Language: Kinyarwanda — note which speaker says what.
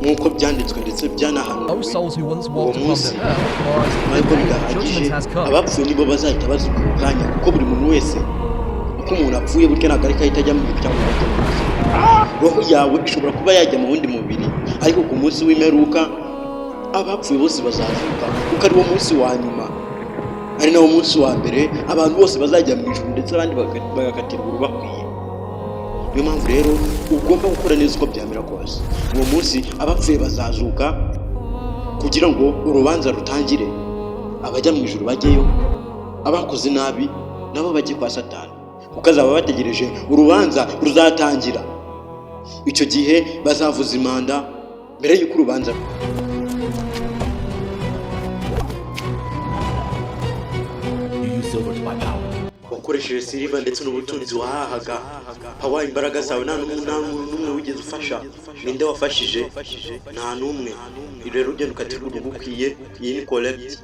Speaker 1: Nk'uko byanditswe ndetse byanahanuwe,
Speaker 2: Those souls who once
Speaker 1: uwo
Speaker 2: walked upon
Speaker 1: munsi
Speaker 2: the earth, for as
Speaker 1: nyuma
Speaker 2: the
Speaker 1: y'uko
Speaker 2: day of
Speaker 1: bidahagije,
Speaker 2: judgment has come.
Speaker 1: abapfuye nibo bazahita bazuka ako kanya, kuko buri muntu wese, uko umuntu apfuye burya ntabwo ariko ahita ajya mu ijuru cyangwa ngo ajye mu isi. Roho yawe ishobora kuba yajya mu wundi mubiri, ariko ku munsi w'imperuka abapfuye bose bazazuka, kuko ari wo munsi wa nyuma, ari nawo munsi wa mbere abantu bose bazajya mu ijuru, ndetse abandi bagakatirwa urubakwiye. Niyo mpamvu rero ugomba gukora neza uko byamera kose. Uwo munsi abapfuye bazazuka kugira ngo urubanza rutangire, abajya mu ijuru bajyeyo, abakoze nabi nabo bajye kwa Satani, kuko azaba bategereje. Urubanza ruzatangira icyo gihe, bazavuza impanda mbere y'uko urubanza
Speaker 3: You use silver to buy power.
Speaker 1: Wakoresheje silver ndetse n'ubutunzi, wahahaga power, imbaraga zawe. Nta muntu n'umwe wigeze ufasha. Ninde wafashije? Nta n'umwe. Rero ugenda ukatirwa urugukwiye. Iyi ni correct.